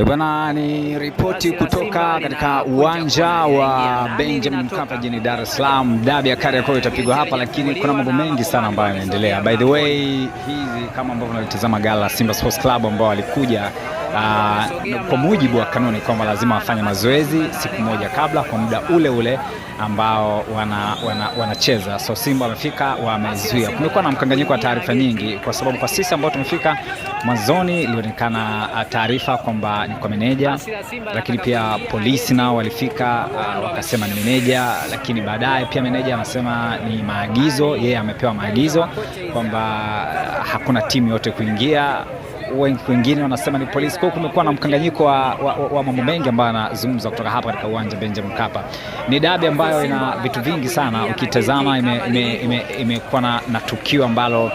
Bwana, ni ripoti kutoka katika uwanja wa Benjamin Mkapa jijini Dar es Salaam. Dabi ya Kariakoo itapigwa hapa, lakini kuna mambo mengi sana ambayo yanaendelea. By the way, hizi kama ambavyo unalitazama gala Simba Sports Club ambao walikuja kwa mujibu wa kanuni kwamba lazima wafanye mazoezi siku moja kabla kwa muda ule ule ambao wanacheza wana. So Simba wamefika, wamezuia. Kumekuwa na mkanganyiko wa taarifa nyingi, kwa sababu kwa sisi ambao tumefika mwanzoni ilionekana taarifa kwamba ni kwa meneja, lakini pia polisi nao walifika wakasema ni meneja, lakini baadaye pia meneja anasema ni maagizo, yeye amepewa maagizo kwamba hakuna timu yote kuingia. Wengine wanasema ni polisi. Kwa hiyo kumekuwa na mkanganyiko wa mambo mengi ambayo anazungumza kutoka hapa katika uwanja Benjamin Mkapa. Ni dabi ambayo ina vitu vingi sana, ukitazama imekuwa na tukio ambalo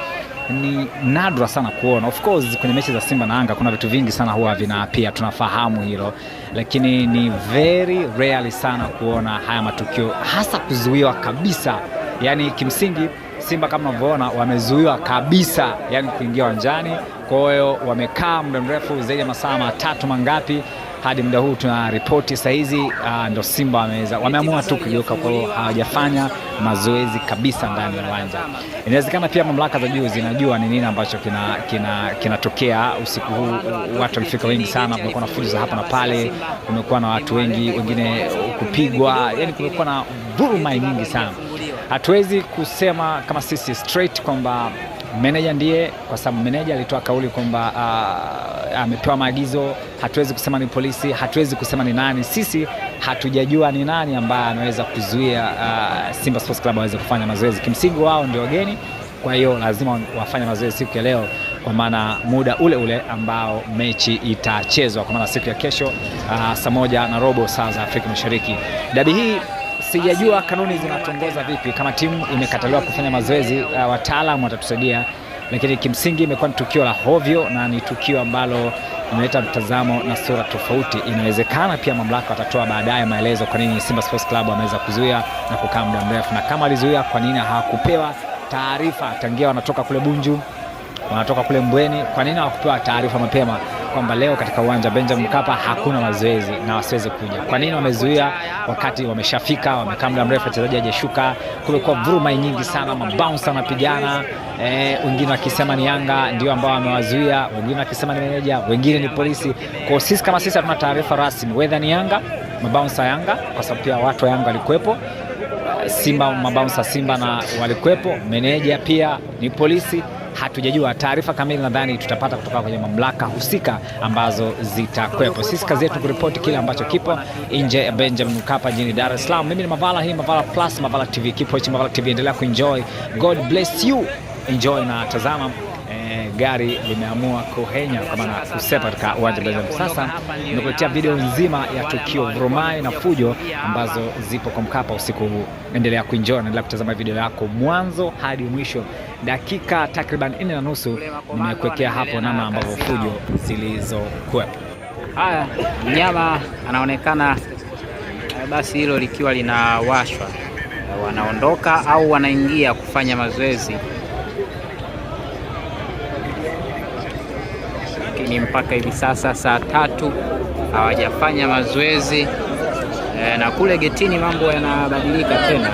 ni nadra sana kuona. Of course kwenye mechi za Simba na Yanga kuna vitu vingi sana huwa vina pia tunafahamu hilo, lakini ni very rarely sana kuona haya matukio, hasa kuzuiwa kabisa. Yani kimsingi Simba kama unavyoona wamezuiwa kabisa, yani kuingia uwanjani. Kwa hiyo wamekaa muda mrefu zaidi ya masaa matatu mangapi hadi muda huu tuna ripoti saa hizi, ndo Simba wameamua tu kugeuka, kwa hiyo hawajafanya mazoezi kabisa ndani ya uwanja. Inawezekana pia mamlaka za juu zinajua ni nini ambacho kinatokea usiku huu. Watu walifika wengi sana, kumekuwa na fujo za hapa na pale, kumekuwa na watu wengi wengine kupigwa, yani kumekuwa na vurumai nyingi sana. Hatuwezi kusema kama sisi straight kwamba meneja ndiye, kwa sababu meneja alitoa kauli kwamba amepewa maagizo. Hatuwezi kusema ni polisi, hatuwezi kusema ni nani. Sisi hatujajua ni nani ambaye ameweza kuzuia Simba Sports Club aweze kufanya mazoezi. Kimsingi wao ndio wageni, kwa hiyo lazima wafanye mazoezi siku ya leo, kwa maana muda ule ule ambao mechi itachezwa, kwa maana siku ya kesho saa 1:15 saa za Afrika Mashariki. Dabi hii sijajua kanuni zinatongoza vipi, kama timu imekataliwa kufanya mazoezi, wataalamu watatusaidia, lakini kimsingi imekuwa ni tukio la hovyo na ni tukio ambalo imeleta mtazamo na sura tofauti. Inawezekana pia mamlaka watatoa baadaye maelezo kwa nini Simba Sports Club wameweza kuzuia na kukaa muda mrefu, na kama walizuia, kwa nini hawakupewa taarifa tangia wanatoka kule Bunju, wanatoka kule Mbweni, kwa nini hawakupewa taarifa mapema kwamba leo katika uwanja Benjamin Mkapa hakuna mazoezi na wasiweze kuja? Kwa nini wamezuia wakati wameshafika, wamekaa muda mrefu, wachezaji hajashuka? Kumekuwa vurumai nyingi sana, mabounce wanapigana, wengine wakisema ni Yanga ndio ambao wamewazuia, wengine wakisema ni meneja, wengine ni polisi. Kwa sisi kama sisi hatuna taarifa rasmi whether ni Yanga, mabounce Yanga, kwa sababu pia watu wa Yanga walikuwepo, Simba, mabounce Simba na walikuwepo, meneja pia ni polisi. Hatujajua taarifa kamili, nadhani tutapata kutoka kwenye mamlaka husika ambazo zitakuwepo. Sisi kazi yetu kuripoti kile ambacho kipo nje ya Benjamin Mkapa jijini Dar es Salaam. Mimi ni Mavala, hii Mavala Plus, Mavala TV, kipo hichi Mavala TV. Endelea kuenjoy, God bless you, enjoy na tazama. Gari limeamua kuhenya kwa maana kusepa katika uwanja Benjamin. Sasa nimekuletea video nzima ya tukio vurumai na fujo ambazo zipo kwa Mkapa usiku huu. Endelea kuenjoy, endelea kutazama video yako mwanzo hadi mwisho, dakika takriban 4.5 nimekuwekea hapo namna ambavyo fujo zilizokuwepo. Haya, mnyama anaonekana basi hilo likiwa linawashwa, wanaondoka au wanaingia kufanya mazoezi, lakini mpaka hivi sasa saa 3 hawajafanya mazoezi, na kule getini mambo yanabadilika tena,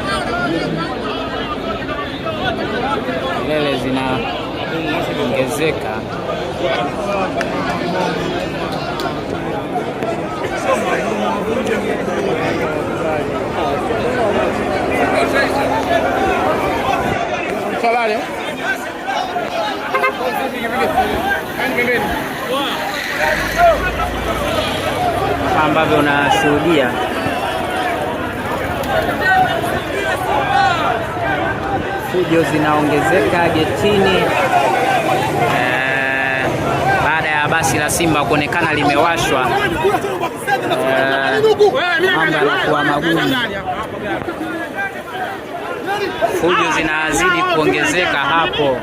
kelele zinaongezeka. Kama ambavyo unashuhudia fujo zinaongezeka getini, baada ya basi la Simba kuonekana limewashwa, mambo yanakuwa magumu, fujo zinazidi kuongezeka hapo.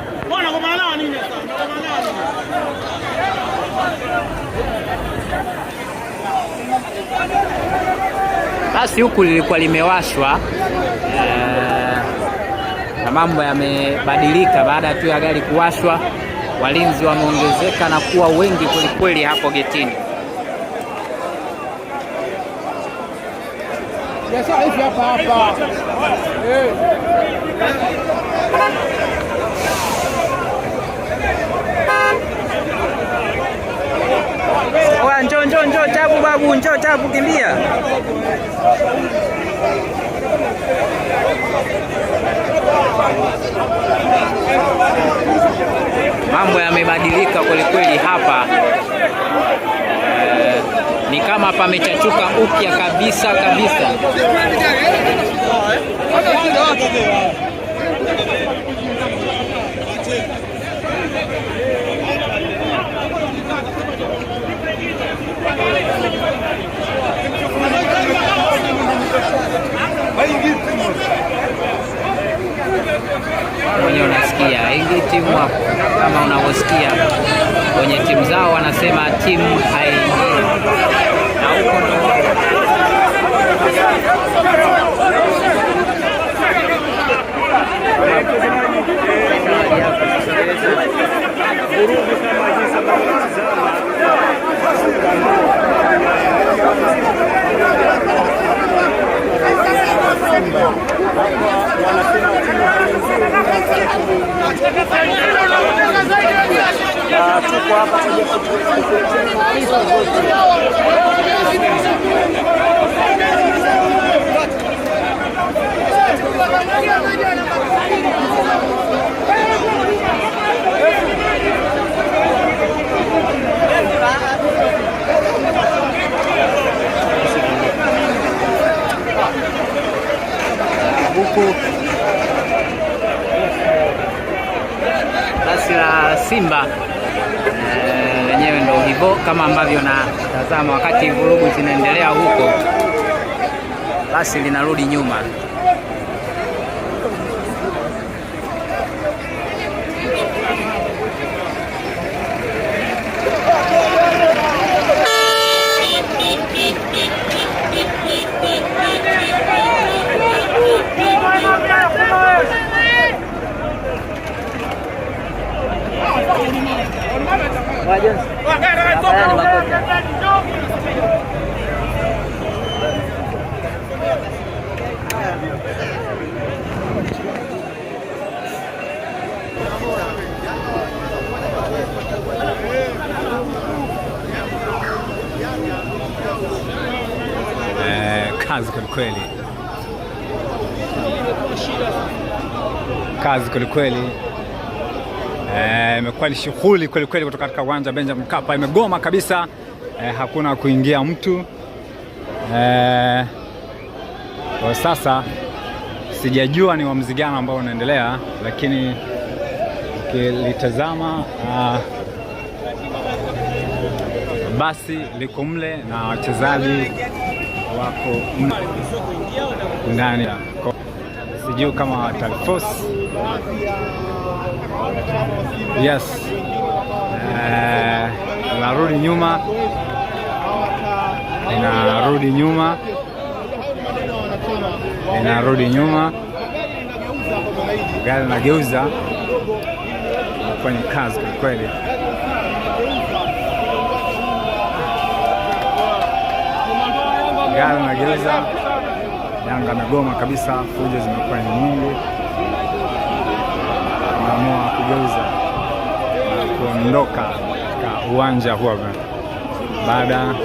Basi huku lilikuwa limewashwa, na mambo yamebadilika baada tu ya gari kuwashwa. Walinzi wameongezeka na kuwa wengi kwelikweli hapo getini. Njoo, njoo, njoo, tabu babu, njoo tabu, kimbia. Mambo yamebadilika kwelikweli hapa. Ni kama pamechachuka upya kabisa kabisa. Mwenyewe unasikia hii timu hapo, kama unavyosikia wenye timu zao wanasema timu haingii, na huko ndo huku basi la Simba lenyewe ndo hivyo kama ambavyo natazama, wakati vurugu zinaendelea huko, basi linarudi nyuma. Kazi kwelikweli, kazi kwelikweli. Imekuwa ni shughuli kwelikweli kutoka katika uwanja wa Benjamin Mkapa, imegoma kabisa. Hakuna kuingia mtu. Kwa sasa sijajua ni uamuzi gani ambao unaendelea, lakini ukilitazama basi liko mle na wachezaji wako ndani, sijui kama watalforce. Yes, narudi nyuma, inarudi nyuma, inarudi nyuma, gari nageuza kwenye kazi kwa kweli. Gari nageuza, Yanga amegoma kabisa, fujo zimekuwa ni nyingi, ameamua kugeuza na kuondoka katika uwanja huo. Baada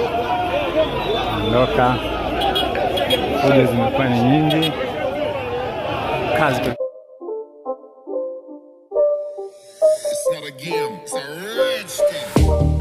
ondoka, fujo zimekuwa ni nyingi, kazi. It's not a game, it's a rich thing.